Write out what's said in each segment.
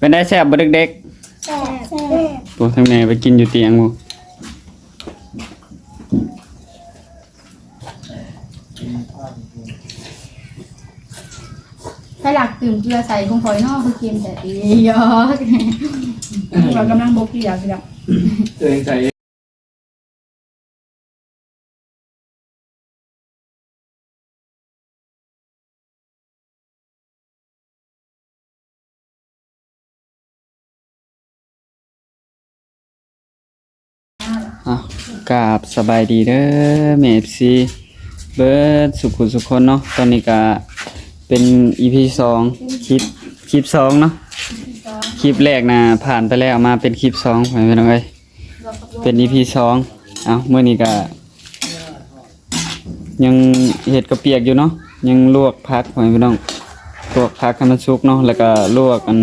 ປັນໃດ ແຊບບໍ່ເດັກໆ? ແຊບ ແຊບ. ໂອ້ ທາງແມ່ໄປກິນຢູ່ຕຽງພຸ້ນ. ໃຜລັກຕື່ມເກືອໃສ່ຂອງຂ້ອຍເນາະ ຄືເຄັມແທ້ຕິ. ຢອກ ວ່າກຳລັງບໍ່ເກືອຊິດອກ ຕົວເອງໃສ່. ອ່ະ ກາບສະບາຍດີເດີແມ່ເອັຟຊີເບິດສຸຂູສຸຄົນເນາະ. ຕອນນີ້ກະເປັນອີພີສອງ ຄລິບ ຄລິບສອງເນາະ. ຄລິບແລກນະຜ່ານໄປແລ້ວ ມາເປັນຄລິບສອງ ພໍ່ແມ່ພີ່ນ້ອງເອີຍ. ເປັນອີພີສອງ. ເອົ້າ ມື້ນີ້ກະຍັງເຮັດເຂົ້າປຽກຢູ່ເນາະ ຍັງລວກຜັກ ພໍ່ແມ່ພີ່ນ້ອງ ລວກຜັກໃຫ້ມັນສຸກເນາະ ແລ້ວກະລວກອັນ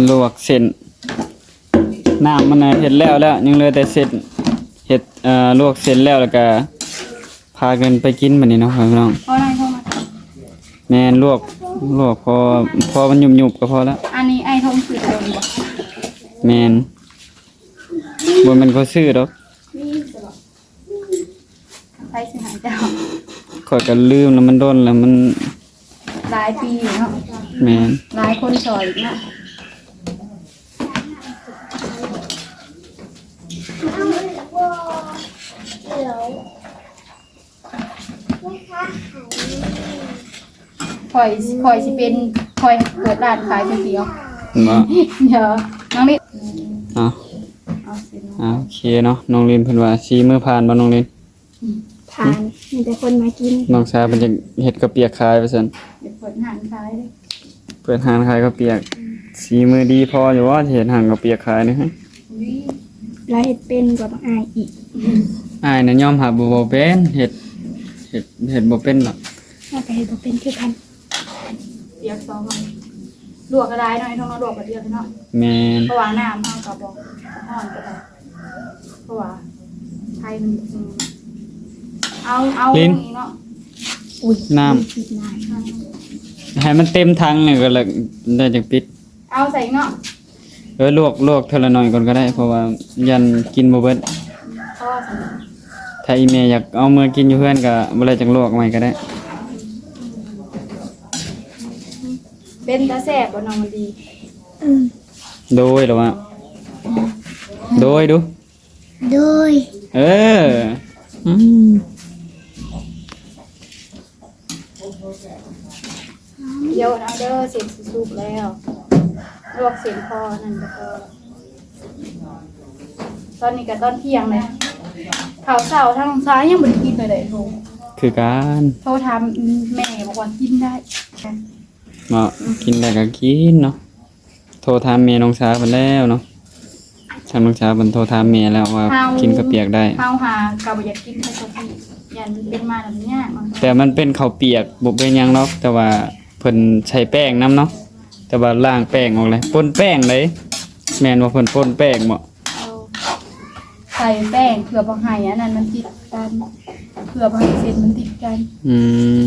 ລວກເສັ້ນ ນ້ຳມັນນະເຮັດແລ້ວແລ້ວ ຍັງເຫຼືອແຕ່ເສັ້ນ ເຮັດ ເອີ ລວກເສັ້ນແລ້ວ ແລ້ວກະ ພາກັນໄປກິນບັດນີ້ເນາະ ພໍ່ແມ່ພີ່ນ້ອງ. ພໍໄດ້ ໂທມາ. ແມ່ນ ລວກ ລວກພໍ ພໍມັນຫຍຸບໆກໍພໍແລ້ວ. ອັນນີ້ອ້າຍໂທມຊື້ຕົວນີ້ບໍ່? ແມ່ນ ບໍ່ແມ່ນຂ້ອຍຊື້ດອກ. ໃຜຊື້ໃຫ້ເຈົ້າ? ຂ້ອຍກໍລືມແລ້ວ ມັນດົນແລ້ວ ມັນຫຼາຍປີເນາະ. ແມ່ນ ຫຼາຍຄົນຊ່ອຍອີກເນາະ. ຂ້ອຍ ຂ້ອຍຊິເປັນ ຂ້ອຍເປີດຮ້ານຂາຍກ໋ວຍຕຽວ ເນາະ. ດຽວ ນ້ອງລິນ ເອົາ ເອົາ ເອົາ ໂອເຄເນາະ. ນ້ອງລິນເພິ່ນວ່າສີມືຜ່ານບໍ່ ນ້ອງລິນ? ອືມ ຜ່ານ ມີແຕ່ຄົນມາກິນ. ນ້ອງສາວເພິ່ນຢາກເຮັດເຂົ້າປຽກຂາຍວ່າຊັ້ນ. ຢາກເປີດຮ້ານຂາຍເດ້. ເປີດຮ້ານຂາຍເຂົ້າປຽກ. ອືມ ສີມືດີພໍຢູ່ບໍ່ ຊິເຮັດຮ້ານເຂົ້າປຽກຂາຍນີ້? ດີ ລາວເຮັດເປັນກວ່າບັກອ້າຍອີກ. ອ້າຍນະຍອມຮັບບໍ່ ບໍ່ເປັນ ເຮັດ ເຮັດ ເຮັດບໍ່ເປັນດອກ. ຂ້ອຍກໍເຮັດບໍ່ເປັນຄືກັນ. ປຽກສອງອັນ ລວກກໍໄດ້ເນາະ ໄອ້ທອງເນາະ ລວກກໍດຽວເນາະ. ແມ່ນ ເພາະວ່ານ້ຳເຮົາກໍບໍ່ຮ້ອນປານໃດ ເພາະວ່າໄຟມັນ ເອົາ ເອົາ ລິນ ນີ້ເນາະ. ອຸ້ຍ ນ້ຳ ຕິດນ້ຳ ໃຫ້ມັນເຕັມຖັງນີ້ກໍແລ້ວ ແລ້ວຈັ່ງປິດ. ເອົາໃສ່ເນາະ. ເອີ ລວກ ລວກເທື່ອລະໜ້ອຍກ່ອນກໍໄດ້ ເພາະວ່າຢ້ານກິນບໍ່ເບິດ. ພໍຊັ້ນ ຖ້າອີ່ແມ່ຢາກເອົາເມືອກິນຢູ່ເຮືອນກໍບໍ່ໄດ້ ຈັ່ງລວກໃໝ່ກໍໄດ້. ເປັນຕາແຊບບໍ່ນ້ອງມັນດີ? ອືມ ໂດຍ ລະວ່າ ໂດຍ ດູ ໂດຍ ເອີ ອືມ. ດຽວເອົາເດີ ເສັ້ນຊິສຸກແລ້ວ ລວກເສັ້ນພໍນັ້ນກໍພໍ. ຕອນນີ້ກໍຕອນທ່ຽງເລີຍ ເຂົ້າເຊົ້າທາງນ້ອງຊາຍຍັງບໍ່ໄດ້ກິນເລີຍເດ້. ໂທ ຄືກັນ ໂທຖາມແມ່ບອກວ່າກິນໄດ້ເນາະ. ອືມ ກິນໄດ້ກໍກິນເນາະ. ໂທຖາມແມ່ນ້ອງສາເພິ່ນແລ້ວເນາະ ທາງນ້ອງສາເພິ່ນໂທຖາມແມ່ແລ້ວວ່າ ເຮົາ ກິນເຂົ້າປຽກໄດ້. ເຮົາຫາກໍບໍ່ຢາກກິນເຂົ້າປຽກ ຢ້ານມັນເປັນມາແລ້ວມັນຍາກ. ແຕ່ມັນເປັນເຂົ້າປຽກບໍ່ເປັນຫຍັງດອກ ແຕ່ວ່າເພິ່ນໃສ່ແປ້ງນຳເນາະ ແຕ່ວ່າລ້າງແປ້ງອອກແລ້ວ ປົນແປ້ງເດ້. ແມ່ນບໍ່ ເພິ່ນປົນແປ້ງບໍ່? ເອົາ ໃສ່ແປ້ງເພື່ອບໍ່ໃຫ້ອັນນັ້ນມັນຕິດກັນ ເພື່ອບໍ່ໃຫ້ເສັ້ນມັນຕິດກັນ. ອືມ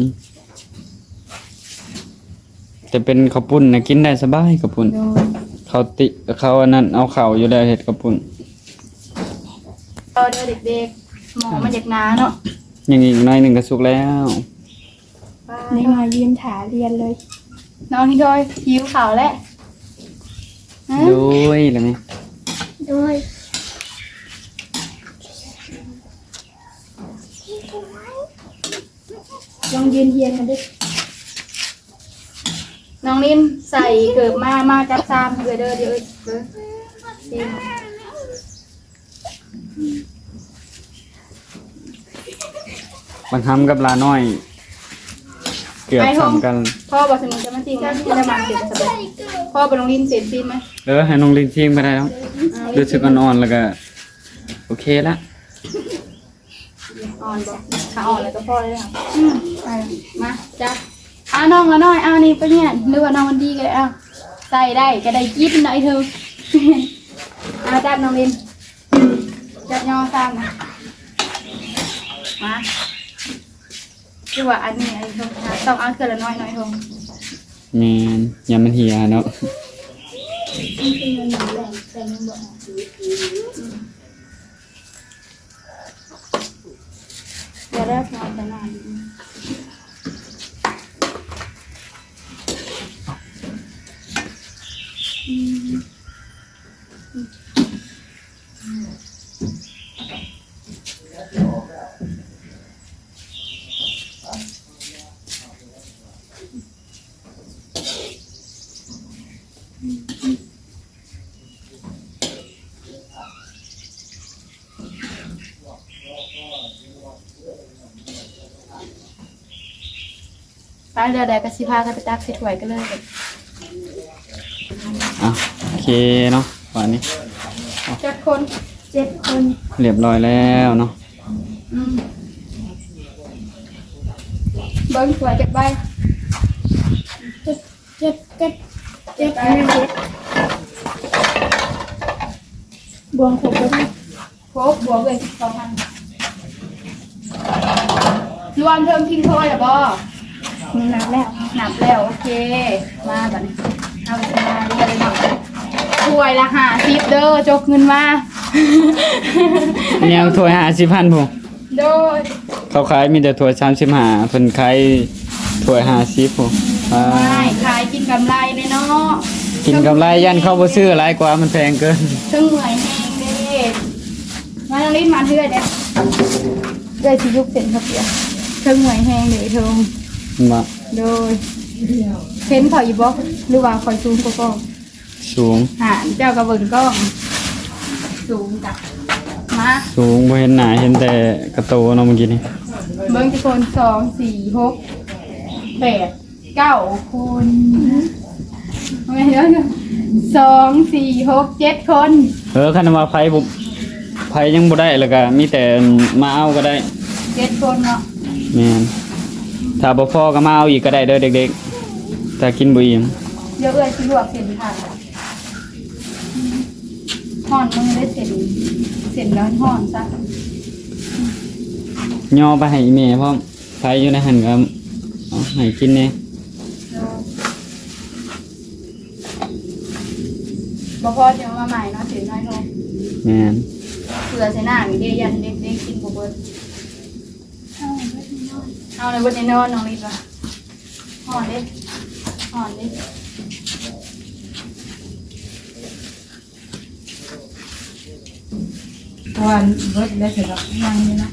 ແຕ່ເປັນເຂົ້າປຸ້ນນະ ກິນໄດ້ສະບາຍເຂົ້າປຸ້ນ. ໂດຍ ເຂົາຕິ ເຂົາອັນນັ້ນເອົາເຂົ້າຢູ່ແລ້ວ ເຮັດເຂົ້າປຸ້ນ. ເອົາເດີເດັກໆ ໝໍ້ມັນຢາກໜາເນາະ. ຍັງອີກໜ້ອຍໜຶ່ງກໍສຸກແລ້ວ. ເດັກນ້ອຍຢືນຖ້າຮຽນເລີຍ. ນ້ອງທີ່ໂດຍຫິວເຂົ້າແລ້ວ. ໂດຍ ແລ້ວແມ່ ໂດຍ. ລອງຢືນຮຽນກັນເດີ້. ນ້ອງລິນໃສ່ເກີບມາ ມາຈັບຊາມເອື້ອຍເດີ້ ດຽວເອື້ອຍເບິ່ງ. ບັກຫຳກັບຫຼານ້ອຍເກືອບສ່ຳກັນ. ພໍບໍ່ ສະໜີຈະມາຈິງນະ ຈະມາເກັບສະບາຍ. ພໍບໍ່ ນ້ອງລິນເຊັນຊີມມາ. ເອີ ໃຫ້ນ້ອງລິນຊີມກໍໄດ້ເນາະ. ອືມ ຮູ້ສຶກອ່ອນໆ ແລ້ວກໍໂອເຄລະ. ອ່ອນບໍ່? ຖ້າອ່ອນແລ້ວກໍພໍແລ້ວ. ອືມ ໄປ ມາ ຈັບ. ເອົາ ນ້ອງລະນ້ອຍ ເອົານີ້ໄປຮຽນ ຫຼືວ່ານ້ອງວັນດີກໍໄດ້. ເອົາ ໃສ່ໄດ້ກໍໄດ້ກິນເນາະ ໄອ້ເທີ. ເອົາ ຈັບນ້ອງລິນ ຈັບຍໍຊ້ຳນະ. ມາ ຄືວ່າອັນນີ້ ອັນນີ້ຕ້ອງ ຕ້ອງເອົາເທື່ອລະໜ້ອຍໆ ໂທ. ແມ່ນ ຢ້ານມັນເຫ່ຍເນາະ. ໄປ ແລ້ວໃດກໍຊິພາກັນໄປຕັກໃສ່ຖ້ວຍກັນເລີຍ. ອ່ະ ໂອເຄເນາະ ບາດນີ້ ຈັກຄົນ? ເຈັດຄົນ. ຮຽບຮ້ອຍແລ້ວເນາະ. ອືມ ເບິ່ງຖ້ວຍຈັກໃບ? ເຈັດ ເຈັດ ເຈັດ ເຈັດ ອັນນີ້ເຈັດ. ບວງຄົບບໍ່? ຄົບ ບວກເລີຍສິບສອງອັນ. ລວມເທິງພິງຖ້ວຍແລ້ວບໍ່? ນັບແລ້ວ ນັບແລ້ວ. ໂອເຄ ມາບັດນີ້ ເຮົາຊິມາເລຍເນາະ. ຖ້ວຍລະຫ້າສິບເດີ້ ຈົກເງິນມາ. ແນວຖ້ວຍຫ້າສິບພັນພຸ້ນ. ໂດຍ ເຂົາຂາຍມີແຕ່ຖ້ວຍສາມສິບຫ້າ ເພິ່ນຂາຍຖ້ວຍຫ້າສິບພຸ້ນ. ຂາຍກິນກຳໄລແດ່ເນາະ. ກິນກຳໄລ ຢ້ານເຂົາບໍ່ຊື້ຫຼາຍກວ່າ ມັນແພງເກີນ. ເທິງເມື່ອຍແຮງເດ້. ມາ ນ້ອງລິນ ມາເທື່ອເດ້. ເອື້ອຍຊິຍຸບເສັ້ນເຂົ້າປຽກ. ເທິງເມື່ອຍແຮງເດ້ເທິງ. ເຫັນບໍ່? ໂດຍ ເຫັນຂ້ອຍຢູ່ບໍ່ ຫຼືວ່າຂ້ອຍສູງກວ່າກ້ອງ? ສູງ. ຫາ ເຈົ້າກໍເບິ່ງກ້ອງ ສູງກະ ມາ ສູງ ບໍ່ເຫັນໜ້າ ເຫັນແຕ່ກະໂຕເນາະ ເມື່ອກີ້ນີ້. ເບິ່ງຈັກຄົນ ສອງ ສີ່ ຫົກ ແປດ ເກົ້າຄົນ. ສອງ ສີ່ ຫົກ ເຈັດຄົນ. ເອີ ຄັນວ່າໃຜບໍ່ ໃຜຍັງບໍ່ໄດ້ ແລ້ວກໍມີແຕ່ມາເອົາກໍໄດ້. ເຈັດຄົນເນາະ. ແມ່ນ. ຖ້າບໍ່ພໍກໍມາເອົາອີກກໍໄດ້ເດີເດັກໆ ຖ້າກິນບໍ່ອີ່ມ. ດຽວເອື້ອຍຊິລວກເສັ້ນໃຫ້. ຮ້ອນມືເດ້ ເສັ້ນ ເສັ້ນກໍຮ້ອນຊະ. ຍໍໄປໃຫ້ອີ່ແມ່ພ້ອມ. ໃຜຢູ່ໃນຫັ້ນກໍເອົາໃຫ້ກິນແດ່. ບໍ່ພໍຈະເອົາມາໃໝ່ເນາະ ເສັ້ນນ້ອຍໂທ. ແມ່ນ. ເຜື່ອໃສ່ນ້ຳອີກເດ້ ຢ້ານເດັກໆກິນບໍ່ເບິດ. ເອົາໃນເບິດແນ່ນອນ ນ້ອງລິດວ່າ. ຮ້ອນເດ້ ຮ້ອນເດ້. ເພາະວ່າເບິດແລ້ວ ສຳລັບຍັງຢູ່ນະ.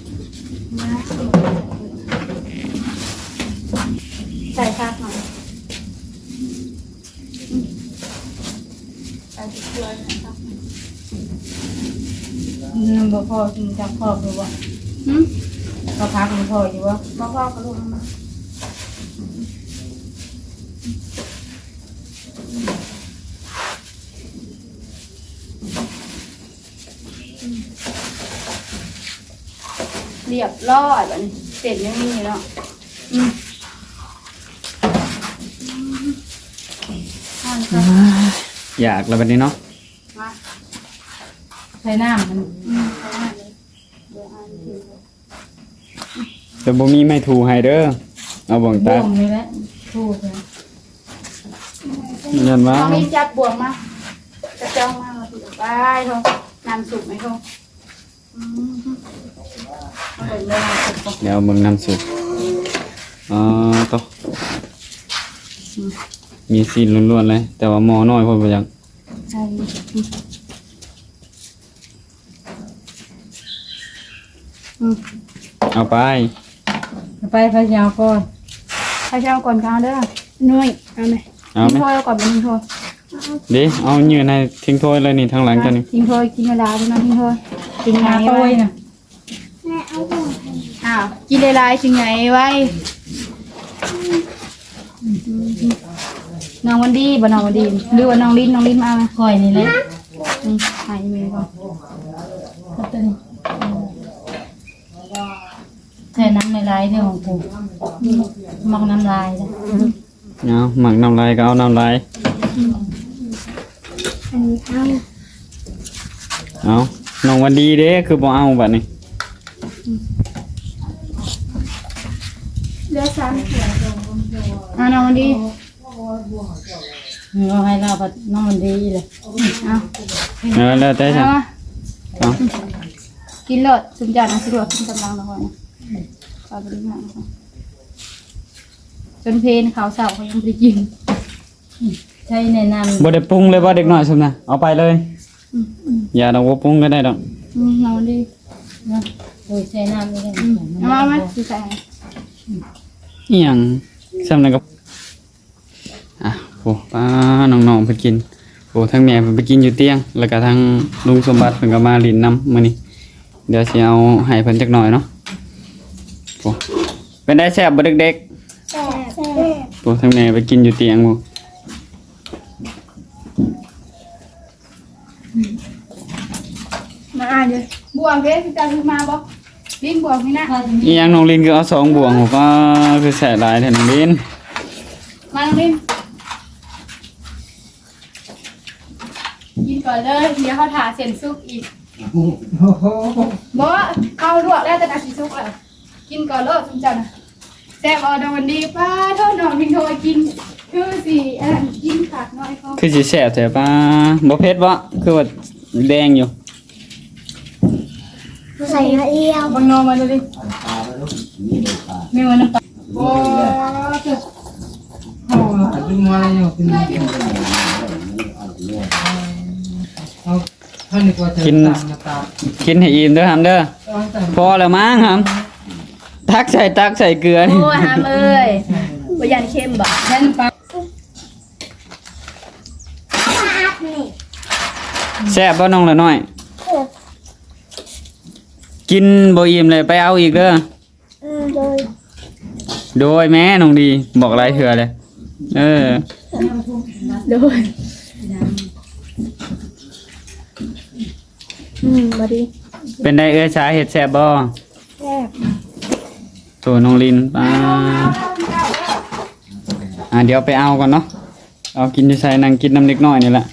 ໃສ່ຜັກໜ້ອຍ. ໃສ່ເກືອໜ້ອຍ. ມັນບໍ່ພໍ ມັນຈັກພໍຢູ່ບໍ່? ຫື? ເຂົ້າຜັກມັນພໍຢູ່ບໍ່? ບໍ່ພໍກໍລົງມາ. ຮຽບຮ້ອຍ ບັດນີ້ເສັ້ນຍັງມີເນາະ. ອືມ ຢາກແລ້ວບັດນີ້ເນາະ. ມາ ໃສ່ນ້ຳມັນ. ອືມ ໃສ່ນ້ຳເລີຍ. ແຕ່ບໍ່ມີໄມ້ຖູໃຫ້ເດີ ເອົາບ່ວງຕັດ ບ່ວງນີ້ແຫຼະຖູ. ຢ້ານວ່າ ເອົາມີດຈັບບ່ວງມາ ຈັບຈ້ອງມາ. ໄປໂທ ນ້ຳຊຸບໄປໂທ. ອືມ ເອົາເບິ່ງເດີ ນ້ຳຊຸບ ດຽວເບິ່ງນ້ຳຊຸບ. ອໍ ໂຕ ອືມ ມີຊີ້ນລ້ວນໆເລີຍ ແຕ່ວ່າໝໍ້ນ້ອຍໂພດ ບໍ່ຢາກ ໃສ່ ອືມ ເອົາໄປ ເອົາໄປ. ໃຜຊິເອົາກ່ອນ? ໃຜຊິເອົາກ່ອນກໍເອົາເດີ. ນ້ອຍ ເອົາໄໝ? ເອົາໄໝ? ທິງໂທຍເອົາກ່ອນ ທິງໂທຍ. ເດ້ ເອົາຍື່ນໃຫ້ທິງໂທຍເລີຍນີ້ ທາງຫຼັງເຈົ້ານີ້. ທິງໂທຍກິນເວລາເດີ ທິງໂທຍກິນຫາໂຕຍນະ. ອ້າວ ກິນຫຼາຍໆ ຊິໃຫຍ່ໄວ. ນ້ອງວັນດີບໍ່ ນ້ອງວັນດີ ຫຼືວ່ານ້ອງລິນ? ນ້ອງລິນມາ ຂ້ອຍນີ້ແຫຼະ. ອືມ ໃຫ້ແມ່ກ່ອນ ໃສ່ນ້ຳຫຼາຍໆເດີຂອງກູ ມັກນ້ຳລາຍ. ເອົາ ມັກນ້ຳລາຍກໍເອົານ້ຳລາຍ. ອັນນີ້ເອົາ ເອົາ ນ້ອງວັນດີເດ້ ຄືບໍ່ເອົາບັດນີ້? ເຫຼືອສາມຖ້ວຍ. ເອົາ ນ້ອງວັນດີ. ເຮົາໃຫ້ລາວພັດນ້ອງມັນດີເລີຍ. ເອົາ ເອີ ແລ້ວແຕ່ຊະ. ເອົາມາ ເອົາ ກິນໂລດ ຊຸມເຈົ້ານະ ສະດວກກິນກຳລັງລະຂ້ອຍນະ. ຂ້ອຍບໍ່ໄດ້ຫຍັງ ຈົນເພນ ເຂົ້າເຊົ້າຂ້ອຍຍັງບໍ່ໄດ້ກິນ. ໃຊ້ແນະນຳ ບໍ່ໄດ້ປຸງເລີຍບໍ່ເດັກນ້ອຍຊຸມນະ? ເອົາໄປເລີຍ. ອືມໆ ຢ່າດອກ ບໍ່ປຸງກໍໄດ້ດອກ. ອືມ ເອົາດີນະ. ໂອ້ຍ ໃສ່ນ້ຳນີ້ ອືມ ເອົາມາ ມາ ຊິໃສ່ໃຫ້. ອີ່ຫຍັງ ຊ່ຳນັ້ນກໍ ອ່ະ ໂອ້ ປ້າ ນ້ອງໆເພິ່ນກິນ. ໂອ້ ທັງແມ່ເພິ່ນໄປກິນຢູ່ຕຽງ ແລ້ວກໍທັງລຸງສົມບັດເພິ່ນກໍມາຫຼິ້ນນຳມື້ນີ້. ດຽວຊິເອົາໃຫ້ເພິ່ນຈັກໜ້ອຍເນາະ. ໂອ້ ເປັນໄດ ແຊບບໍ່ເດັກໆ? ແຊບ ແຊບ. ໂອ້ ທັງແມ່ໄປກິນຢູ່ຕຽງພຸ້ນ. ມາອ່ານເດີ ບ່ວງເດ້ ເຈົ້າຖືມາບໍ່? ລິນ ບ່ວງນີ້ນະ. ອີ່ຫຍັງ ນ້ອງລິນຄືເອົາສອງບ່ວງ? ໂອ້ ປ້າ ຄືແຊບຫຼາຍແທ້ນ້ອງລິນ. ມາ ນ້ອງລິນ ກິນກ່ອນເດີ ດຽວເຮົາຖ້າເສັ້ນສຸກອີກ. ໂອ້ໂຫ ບໍ່ ເຮົາລວກແລ້ວ ແຕ່ກໍຊິສຸກແລ້ວ. ກິນກ່ອນໂລດຊຸມເຈົ້ານະ. ແຊບບໍ່ນ້ອງວັນດີ? ປ້າໂທ້ ນ້ອງວິນໂທກິນຄືຊິ ອັນນັ້ນ ກິນຄັກໜ້ອຍພໍ ຄືຊິແຊບແທ້. ປ້າ ບໍ່ເຜັດບໍ່? ຄືວ່າແດງຢູ່. ໃສ່ໜ້ອຍດຽວ ເບິ່ງໜໍ່ມາດູດິ. ມີວ່ານ້ຳປາ ໂອ້ ໂອ້ ດຶງມາແລ້ວ ກິນ ກິນໃຫ້ອີ່ມເດີຫຳເດີ. ພໍແລ້ວມັ້ງຫຳ ຕັກໃສ່ ຕັກໃສ່ເກືອນີ້. ໂອ້ຍ ຫຳເອີຍ ບໍ່ຢ້ານເຄັມບໍ່? ແຊບບໍ່ນ້ອງລະນ້ອຍ? ກິນບໍ່ອີ່ມເລີຍ ໄປເອົາອີກເດີ. ອືມ ໂດຍ ໂດຍແມ່ນ້ອງດີ ບອກຫຼາຍເທື່ອແລ້ວ. ເອີ ໂດຍ ອືມ ບໍ່ດີ. ເປັນໃດເອື້ອຍສາ ເຮັດແຊບບໍ່? ແຊບ. ໂຕນ້ອງລິນ ປ້າ ອ່າ ດຽວໄປເອົາກ່ອນເນາະ. ເອົາກິນຢູ່ໃສ? ນັ່ງກິນນຳເດັກນ້ອຍນີ້ແຫຼະ.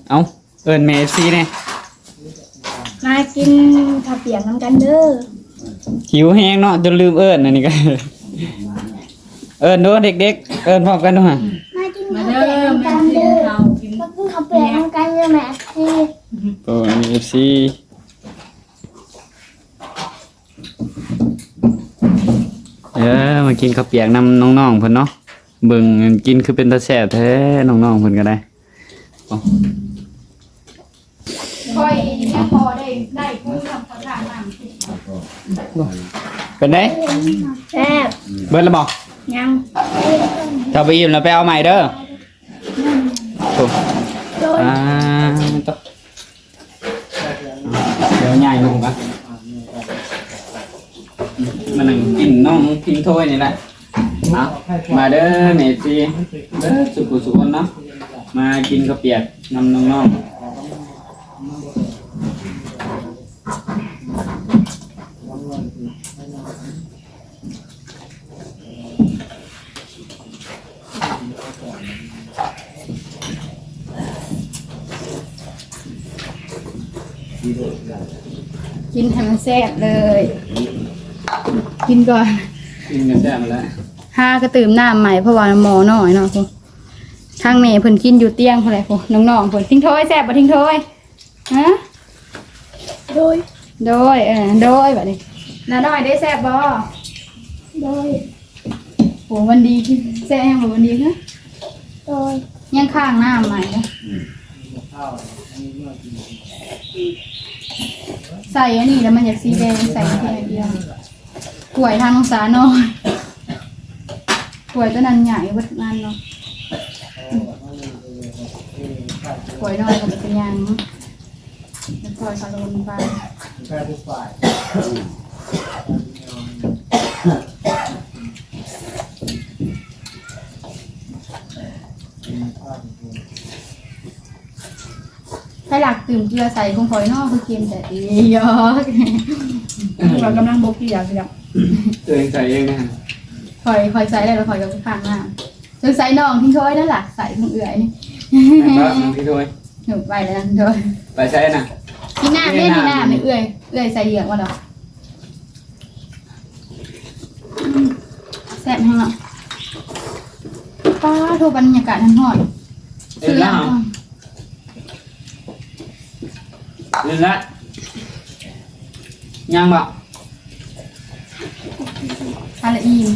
ເອົ້າ ເອີ້ນແມ່ເອັຟຊີແດ່ ມາກິນເຂົ້າປຽກນຳກັນເດີ. ຫິວແຮງເນາະ ຈົນລືມເອີ້ນ. ອັນນີ້ກໍເອີ້ນໂດເດັກໆ ເອີ້ນພ້ອມກັນດູຫາ. ມາກິນເຂົ້າປຽກນຳກັນເດີ ມາກິນເຂົ້າປຽກນຳກັນເດີແມ່ເອັຟຊີ. ໂອ້ ແມ່ເອັຟຊີ ເອີ ມາກິນເຂົ້າປຽກນຳນ້ອງໆເພິ່ນເນາະ. ເບິ່ງກິນຄືເປັນຕາແຊບແທ້ ນ້ອງໆເພິ່ນກໍໄດ້. ຂ້ອຍຍັງບໍ່ໄດ້ ໄດ້ຜູ້ນຳເຂົາທາງນຳ. ເປັນໃດ? ແຊບ. ເບິດແລ້ວບໍ່? ຍັງ. ຖ້າບໍ່ອີ່ມແລ້ວໄປເອົາໃໝ່ເດີ. ໂອ້ ໂດຍ ອ່າ ດຽວຍ້າຍລົງກັນ ມານັ່ງກິນນ້ອງພິງໂທຍນີ້ແຫຼະ. ເອົາ ມາເດີແມ່ເອັຟຊີ ເດີ ສຸກໆຄົນເນາະ ມາກິນເຂົ້າປຽກນຳນ້ອງໆ. ກິນໃຫ້ມັນແຊບເລີຍ ກິນກ່ອນ ກິນກໍແຊບແລ້ວ. ຫາກະຕື່ມນ້ຳໃໝ່ ເພາະວ່າໝໍ້ນ້ອຍເນາະ. ທາງແມ່ເພິ່ນກິນຢູ່ຕຽງພຸ້ນແຫຼະ ນ້ອງໆເພິ່ນ. ທິງໂທຍ ແຊບບໍ່ ທິງໂທຍ? ຮະ ໂດຍ ໂດຍ ເອີ ໂດຍ. ບັດນີ້ນ້ານ້ອຍເດ້ ແຊບບໍ່? ໂດຍ. ໂອ້ ວັນດີກິນແຊບບໍ່ ວັນດີ? ຮະ ໂດຍ. ຍັງຄ້າງນ້ຳໃໝ່ເນາະ ໃສ່ອັນນີ້ແລ້ວມັນຢາກສີແດງ ໃສ່ແຄ່ດຽວ. ກ້ວຍທາງນ້ອງສານ້ອຍ ກ້ວຍຕົວນັ້ນໃຫຍ່ເບິດນັ້ນເນາະ. ກ້ວຍນ້ອຍກໍບໍ່ເປັນຫຍັງ ຄ່ອຍຂະລົນໄປ. ໃຜຫຼັກຕື່ມເກືອໃສ່ຂອງຂ້ອຍເນາະ ຄືເຄັມແທ້. ຫຍອກ ວ່າກຳລັງບໍ່ເກືອຊິດອກ ຕົວເອງໃສ່ເອງນະ. ຂ້ອຍ ຂ້ອຍໃສ່ແລ້ວ ແລ້ວຂ້ອຍກໍຂ້າງໜ້າ. ສົງໄສນ້ອງທິງໂທຍນັ້ນລະໃສ່ຂອງເອື້ອຍນີ້. ແມ່ນບໍ່ນ້ອງທິງໂທຍ? ຫູ ໄປແລ້ວນະ ໂທຍ ໄປໃສນະ? ກິນນ້ຳແດ່ ກິນນ້ຳແດ່ ເອື້ອຍ ເອື້ອຍໃສ່ເຫຼືອງວ່າດອກ. ແຊບແຮງເນາະ. ປາໂທ ບັນຍາກາດຮ້ອນໆ ເອີ ເຊື່ອ ແລ້ວ ເອີ ແລ້ວ ຍັງບໍ່? ອັນລະອີ່ມ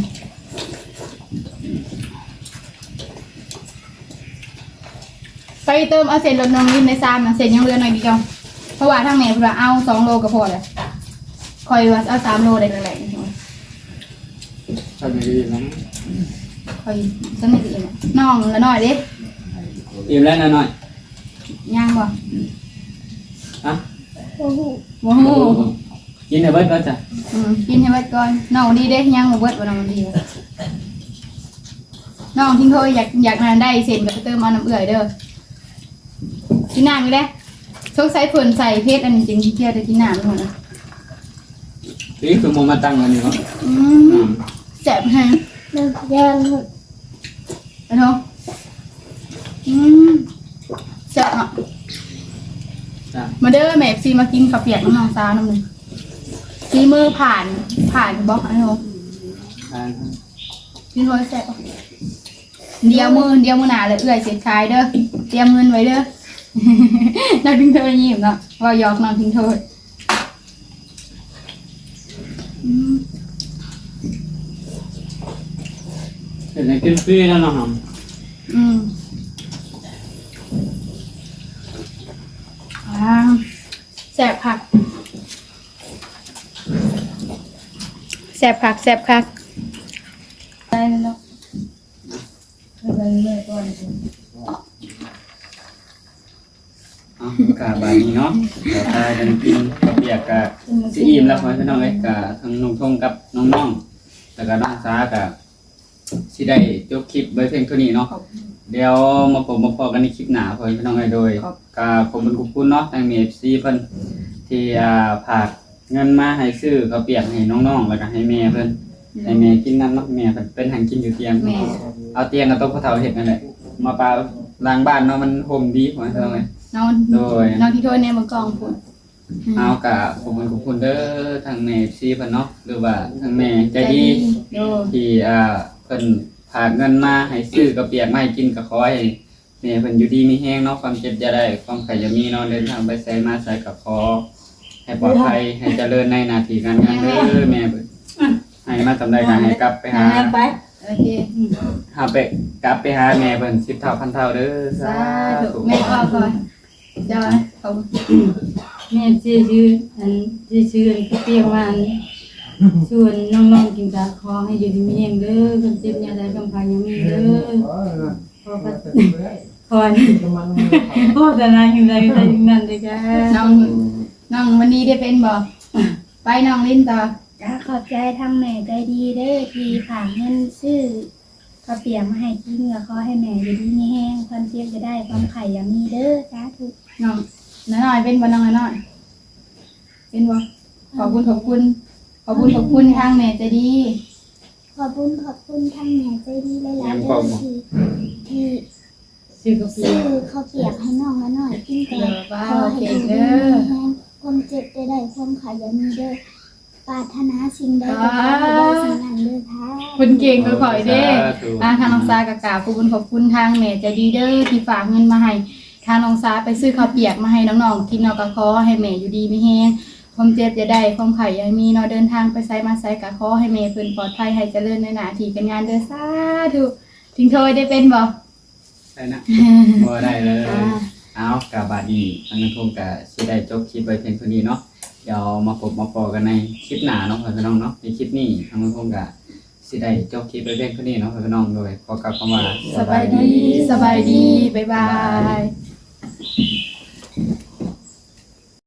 ໄປເຕີມເອົາເສັ້ນລົດນ້ອງລິນໄດ້ຊາມນະ ເສັ້ນຍັງເຫຼືອໜ້ອຍດຽວ ເພາະວ່າທາງແມ່ເພິ່ນວ່າເອົາສອງໂລກໍພໍແລ້ວ ຂ້ອຍວ່າເອົາສາມໂລໄດ້ແລ້ວແຫຼະ ຂ້ອຍນີ້ອີ່ມແລ້ວ ຂ້ອຍຊັ້ນນີ້ອີ່ມ ນ້ອງລະນ້ອຍເດ້ ອີ່ມແລ້ວນະນ້ອຍ ຍັງບໍ່? ຮະ? ບໍ່ຮູ້ ບໍ່ຮູ້ ກິນໃຫ້ເບິດກ່ອນຊະ ອືມ ກິນໃຫ້ເບິດກ່ອນ ນ້ອງດີເດ້ ຍັງບໍ່ເບິດບໍ່ ນ້ອງດີ ນ້ອງທິງໂທ ຢາກ ຢາກນັ້ນໄດ້ເສັ້ນກໍໄປເຕີມເອົານຳເອື້ອຍເດີ ກິນນ້ຳອີກແລ້ວ ສົງໄສເພິ່ນໃສ່ເຜັດອັນນີ້ຈຶ່ງເກຍໄດ້ກິນນ້ຳໝົດ ນີ້ຄືໝໍມາຕັ້ງອັນນີ້ເນາະ ອືມ ອືມ ແຊບແຮງ ແດງ ອະໂທ ອືມ ແຊບເນາະ ຈ້າ ມາເດີແມ່ເອັຟຊີ ມາກິນເຂົ້າປຽກນຳນ້ອງສາວນຳນີ້ ຝີມືຜ່ານ ຜ່ານບໍ່ ອະໂທ ຜ່ານ ກິນໂທແຊບບໍ່ ດຽວມື້ ດຽວມື້ໜ້າແລ້ວເອື້ອຍຊິຂາຍເດີ ຕຽມເງິນໄວ້ເດີ ນ້ອງທິງໂທຍິ້ມເນາະ ເວົ້າຢອກນ້ອງທິງໂທ ອືມ ເຮັດໃຫ້ກິນຟຣີແລ້ວເນາະ ອືມ ວ້າວ ແຊບຄັກ ແຊບຄັກ ແຊບຄັກ ໄດ້ແລ້ວເນາະ ເອົາ ກະບາດນີ້ເນາະ ກະພາກັນກິນເຂົ້າປຽກກະຊິອີ່ມແລ້ວ ພໍ່ແມ່ພີ່ນ້ອງເອີຍ ກະທັງນ້ອງທົງກັບນ້ອງໆ ແລ້ວກະນ້ອງສາກະຊິໄດ້ຈົບຄລິບໄວ້ພຽງເທົ່ານີ້ເນາະ ດຽວມາພົບມາພໍ້ກັນໃນຄລິບໜ້າ ພໍ່ແມ່ພີ່ນ້ອງເອີຍ ໂດຍ ກະຂອບຄຸນຂອບຄຸນເນາະ ທາງແມ່ເອັຟຊີເພິ່ນທີ່ ອ່າ ຝາກເງິນມາໃຫ້ຊື້ເຂົ້າປຽກໃຫ້ນ້ອງໆ ແລ້ວກະໃຫ້ແມ່ເພິ່ນ ໃຫ້ແມ່ກິນນຳເນາະ ແມ່ເພິ່ນເປັນຫຍັງກິນຢູ່ຕຽງ ແມ່ ເອົາຕຽງກະຕົກພໍ່ເຖົ້າເຮັດນັ້ນແຫຼະ ມາປະຫຼັງບ້ານເນາະ ມັນຮົ່ມດີ ພໍ່ແມ່ພີ່ນ້ອງເອີຍ ນ້ອງ ໂດຍ ນ້ອງທີ່ໂທແນມເບິ່ງກ້ອງພຸ້ນ ເຮົາກະຂອບຄຸນຂອບຄຸນເດີ ທັງແມ່ເອັຟຊີເພິ່ນເນາະ ຫຼືວ່າທັງແມ່ໃຈດີ ໃຈດີ ໂດຍ ທີ່ ອ່າ ເພິ່ນຝາກເງິນມາໃຫ້ຊື້ເຂົ້າປຽກມາໃຫ້ກິນ ກະຂໍໃຫ້ ແມ່ເພິ່ນຢູ່ດີມີແຮງເນາະ ຄວາມເຈັບຢ່າໄດ້ ຄວາມໄຂ້ຢ່າມີເນາະ ເດີນທາງໄປໃສມາໃສກໍຂໍໃຫ້ປອດໄພ ໃຫ້ຈະເລີນໃນໜ້າທີ່ການງານເດີແມ່ເພິ່ນ ໃຫ້ມາສ່ຳໃດກໍໃຫ້ກັບໄປຫາ ໄປ ໂອເຄ ເຮົາໄປ ກັບໄປຫາແມ່ເພິ່ນສິບເທົ່າພັນເທົ່າເດີ ສາທຸ ສາທຸ ແມ່ເວົ້າກ່ອນ ເຈົ້າ ແມ່ຊິຊື້ອັນ ຊິຊື້ອັນກະປຽກມາອັນ ຊວນນ້ອງໆກິນ ກະຂໍໃຫ້ຢູ່ດີມີແຮງເດີ ຄວາມເຈັບຢ່າໄດ້ ຄວາມໄຂ້ຢ່າມີເດີ ຂໍ ຂໍ ຂໍແຕ່ນາຍຢູ່ໃດກໍໄດ້ຢູ່ນັ້ນເດີຈ້າ ນ້ອງ ນ້ອງວັນນີ້ໄດ້ເປັນບໍ່? ໄປນ້ອງລິນຕໍ່ ກະຂອບໃຈທາງແມ່ໃຈດີເດີ ທີ່ຝາກເງິນຊື້ເຂົ້າປຽກມາໃຫ້ກິນ ກະຂໍໃຫ້ແມ່ຢູ່ດີມີແຮງ ຄວາມເຈັບຢ່າໄດ້ ຄວາມໄຂ້ຢ່າມີເດີ ສາທຸ ນ້ອງນ້ອຍໆ ເປັນບໍ່ ນ້ອງນ້ອຍໆ ເປັນບໍ່? ຂອບບຸນຂອບຄຸນ ຂອບບຸນຂອບຄຸນທາງແມ່ໃຈດີ ຂອບບຸນຂອບຄຸນທາງແມ່ໃຈດີຫຼາຍໆເດີ ທີ່ ທີ່ ຊື້ເຂົ້າປຽກ ຊື້ເຂົ້າປຽກໃຫ້ນ້ອງລະນ້ອຍກິນ ກໍຂໍໃຫ້ຢູ່ດີມີແຮງ ຄວາມເຈັບຢ່າໄດ້ ຄວາມໄຂ້ຢ່າມີເດີ ປາດຖະໜາສິ່ງໃດກໍຂໍໃຫ້ໄດ້ສິ່ງນັ້ນເດີ ເພິ່ນເກັ່ງກວ່າຂ້ອຍເດ້ ສາທຸ ອ່າ ທາງນ້ອງສາກໍກາບຂອບບຸນຂອບຄຸນທາງແມ່ໃຈດີເດີ ທີ່ຝາກເງິນມາໃຫ້ ທາງນ້ອງສາໄປຊື້ເຂົ້າປຽກມາໃຫ້ນ້ອງໆກິນເນາະ ກໍຂໍໃຫ້ແມ່ຢູ່ດີມີແຮງ ຄວາມເຈັບຢ່າໄດ້ ຄວາມໄຂ້ຢ່າມີເນາະ ເດີນທາງໄປໃສມາໃສກໍຂໍໃຫ້ແມ່ເພິ່ນປອດໄພ ໃຫ້ຈະເລີນໃນໜ້າທີ່ການງານເດີ ສາທຸ ຖິງໂທໄດ້ເປັນບໍ່? ໄດ້ນະ ບໍ່ໄດ້ເລີຍ ອ່າ ເອົາ ກະບາດນີ້ທາງນ້ອງທົງກະຊິໄດ້ຈົບຄລິບໄວ້ພຽງເທົ່ານີ້ເນາະ ດຽວມາພົບມາພໍ້ກັນໃນຄລິບໜ້າເນາະ ພໍ່ແມ່ພີ່ນ້ອງເນາະ ໃນຄລິບນີ້ທາງນ້ອງທົງກະ ຊິໄດ້ຈົບຄລິບໄປພຽງເທົ່ານີ້ເນາະ ພີ່ນ້ອງ ໂດຍຂໍກ່າວຄຳວ່າ ສະບາຍດີ ສະບາຍດີ ສະບາຍດີ ບາຍບາຍ ບາຍບາຍ.